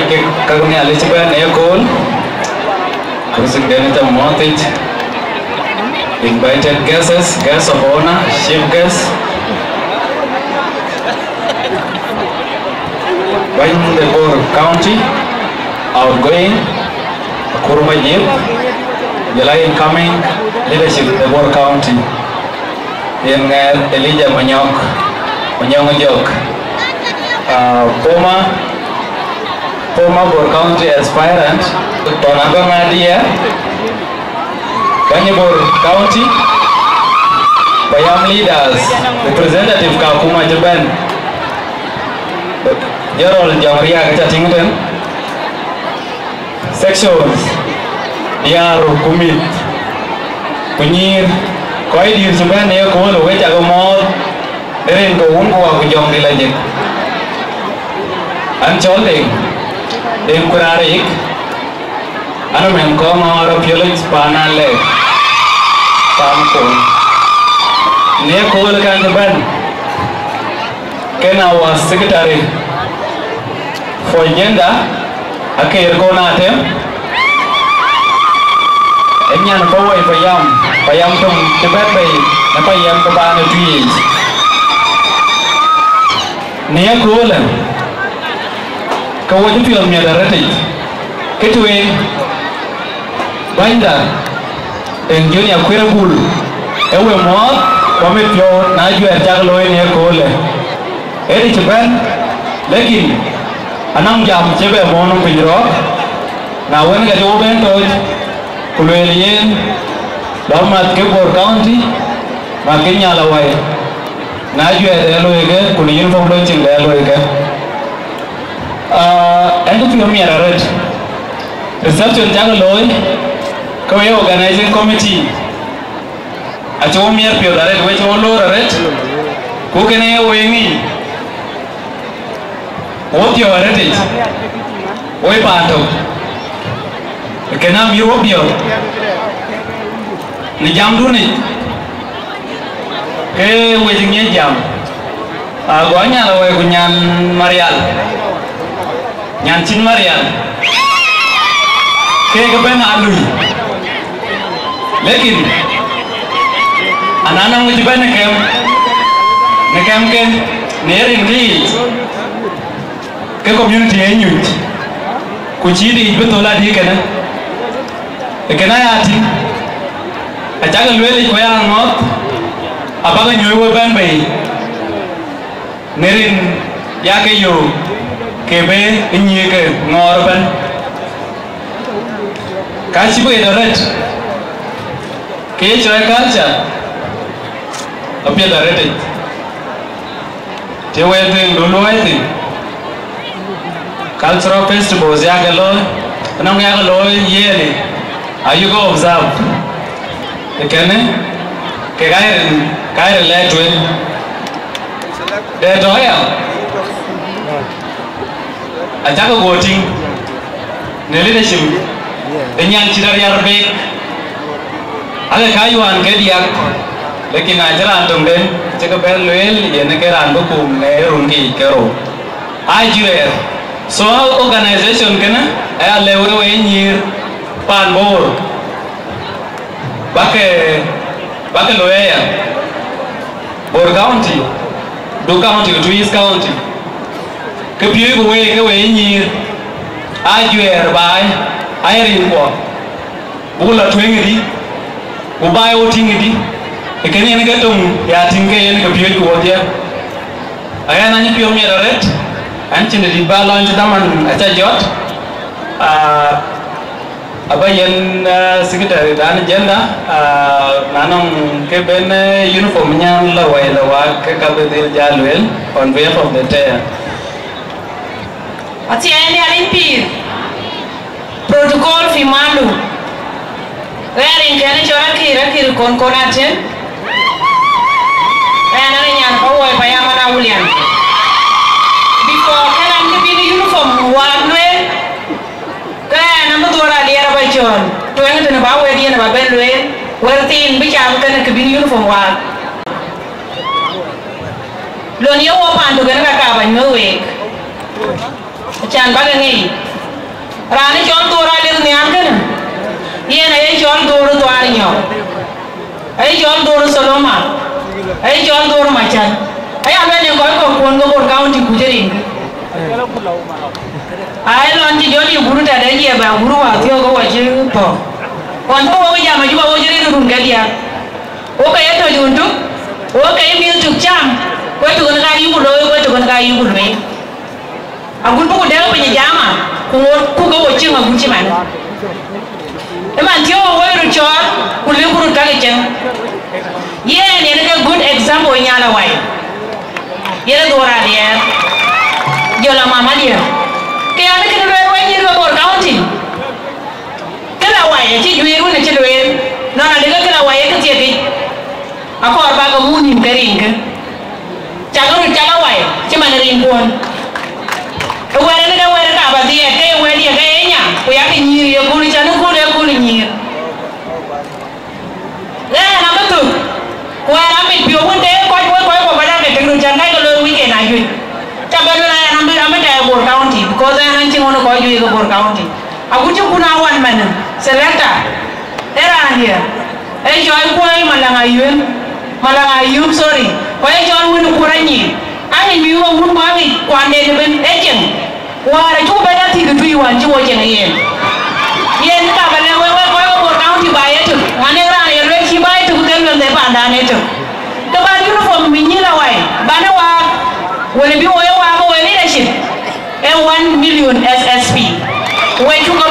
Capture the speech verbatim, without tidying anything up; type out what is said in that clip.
Kek ka Nhialic cï bɛ̈n ë kööl, kursiden cä mɔ̈ɔ̈th yic. Invited guests, guests of honor, chief guests. Bɛ̈ny de Bor County, outgoing, Akur Majith, jɔl a incoming leadership de Bor County. Yen ŋɛɛr Elijah Manyok, Manyok Jok. Uh, former, former Bor County aspirant, Tona Gong Adia, Bɛ̈ny Bor County, Payam leaders, representative ka akuma cï bɛ̈n, General Jɔŋ Riak cä tïŋ tën, sections, diäär ku mïth, ku nyïïr, kɔc dït cï bɛ̈n ë kööl, wek cä ke mɔ̈ɔ̈th, në rin ke Wun ku Wä ku Jɔŋdït Lajik. An cɔl Deŋ, Deŋ Kuir Arik, an mɛn kɔŋ ŋɔɔr apiölic paan Alɛɛk, paan Kuɔn. Në kööl kan cï bɛ̈n, ken our secretary for gender, Akeer Kon Atem, ë nyan Pawai Payam, Payam töŋ cï bɛ̈n bei në Payam ke baan ë Tuic. Në ye köölë, ke wo cï piɔ̈ɔ̈th miɛt arëtic, kë tueŋ, bänyda, Deŋ Junior Kuir Abul, ë we mɔ̈ɔ̈th, ku amit piɔ̈u në ajuɛɛr cäk looi në ye köölë. Ëdï cï bɛ̈n, lekin anɔŋ jam cï bɛ mɔ̈ɔ̈r nɔm piny rɔɔk, na wën, ka cï wo bɛ̈n tooc, ku lueel yen, lɔ math ke Bor County, math ke Nyalawai, në ajuɛɛr de looi ke, ku në uniform launching de looi ke. Ah, ɛn cï piɔ̈u miɛt arëët. Reception cäk looi, ke we organizing committee, acï wo miɛt piɔ̈ɔ̈th arëët, we cï wo loor arëët, ku kënë ye wo ye ŋic, wo piɔ̈u arëëtic, wo ye paan tök, kënë amï wo piɔ̈u në jamdun yic, ke we cï ŋiɛc jam. Ago Nyalawai ku nyan Marial, nyan cïn Marial, kek ëbɛ̈n aa lui. Lekin, ananɔŋ cï bɛ̈n në kɛm, në kɛmken, në rin kë yiic, ke community ë nyuc, ku cïï dï yic bï thöl adï kënë. Ë kënë aya tïŋ, acäkï lueel yic ku aya ŋɔ̈ɔ̈th, abäkï nyuööc we bɛ̈n bei. Në rin yakë yöök ke bï ë nyiëëk ke ŋɔɔr ëbɛ̈n, ka cï bï ɣet arëët, ke ye cɔɔi culture apiɛth arëëtic, të wɛ̈ɛ̈r thïn, du luɔi thïn, cultural festivals yakë looi, ënɔŋ yakë looi yearly, ayuku observe. Ë kënë, ke ka rin, ka rin lɛɛr tueŋ. Dɛ tɔ̈ ya, acäkï guɔ tïŋ në leadership de nyan cït Ariar Bek, ake ka yuan ke diäk, lekin acï raan töŋden cï ke bɛ̈n lueel, yen ke raan bï kum në run ke yic ke rou. Ajuɛɛr. So, organization kënë aya lëu we nyïïr paan Bor, bakë, bakë looi aya. Bor County, du county, du East County, ke piööcku week ke we nyïïr, ajuɛɛr baai, aye rinkuɔ, buk lɔ tueŋ ëdï, ku baai wo tïŋ ëdï, ë kënë yen ke töŋ ya tïŋ ke yen ke piööcku wodhie. Aɣɛn anyï piɔ̈u miɛt arëët, an cïn dït ba lɔny cï dhaman acä jɔt. Ah, Aba yen, uh, secretary dan gender, uh, na nɔŋ ke ben, uh, uniform nyan la wai la wak ke ka bï dhil ja lueel on behalf of the team. Athiɛɛi Nhialic pïïr, protocol fi mandu. Ɣɛɛr in kɛn cɔl akïr, akïr kon kon aten. Ɣɛn ane nyan ka woi pa ya mana William. Before kɛn an ke bïn uniform wak lueel. Ke ɣɛn abï dhuɔ̈r aliɛɛr aba cɔɔl, tueŋ tënë ba wɛ̈t yen aba ben lueel, wɛ̈t thiin bï cam kënë kë bïn uniform waak. Lon ye wɔ paan tök yen ka ka ba nyuöth week, acan bak ë ŋic. Raan ë cɔl Dhor Alith Nhial kënë, yen aye cɔl Dhor Thuar Nyɔk, aye cɔl Dhor Soloma, aye cɔl Dhor Macän. Aya lueel yen kɔc kɔ̈k kuɔn ke Bor County kuc rin. Ai lɔn cï jɔl yï guru tɛ̈dë jiɛɛp ë guru wäthio ke wɔ cï thɔ̈k. Ɣɔn cï wɔ jam ajup awɔ cï rin run ke diäk. Wok ke ye tɔ̈c wun tök, wok ke ye mïth tök cam, ku ë tök en ka yï ku looi, ku ë tök en ka yï ku lueel. Agut bï ku dɛ̈k piny ë jama, ku ŋoot ku ke wo cieŋ agut cï man. Ëman thiɔ̈k woi röt cɔɔl, ku lëk ku röt kakë cieŋ. Yen yen ke good example Nyal Awai. Yen ë dhuɔ̈r adiɛɛr. Jɔl a mama diɛɛr. Ke an, kënë lueel wei nyïïr ke Bor County. Kël Awai acï juiir wën acï lueel. Nɔn adï ke kël Awai ë kë thiek yic. Akɔɔr bä ke muk nïm ke rin kë. Cak röt cak Awai cï man rin kuɔn. Ë wɛ̈t en ke wɛ̈t ka bä dhiɛɛt ke wɛ̈t ye ke ye nya, ku yak nyïïr ye kööl cän ë kööl ë kööl nyïïr. Ɣɛn abï thök, ku ɣɛn amit piɔ̈u wën de kɔc wek kɔc kɔ̈k kɔc ake tëk röt cän kac ke looi weekend ajuëc. Ca bɛ luel ɣɛn abï, abï tɛɛr Bor County, because ɣɛn an cï ŋön ë kɔc juëc ke Bor County. Agut cï kun awan man selector, ë raan diɛ̈, ë cɔl Kuɔi Malaŋ Ayuën, Malaŋ Ayum, sorry, ku ë cɔl wën ë Kuɔr Anyic. Aŋic mïïu awun ku aŋic kuanden ëbën ë cieŋ. Wäär acuk bɛ̈n athïk ë tui wään cï wo cieŋ ë yen. Yen ka bä lɛ̈k wek, wek kɔc ke Bor County bä ye tök. Ŋa nek raan ye luel cï bä ye tök ke luel de pandan ë tök. Ke ban uniform mi nyïl Awai, ban ë waak, wën bï wo ye waak ë we leadership, ee one million S S P. Ku we cuk ke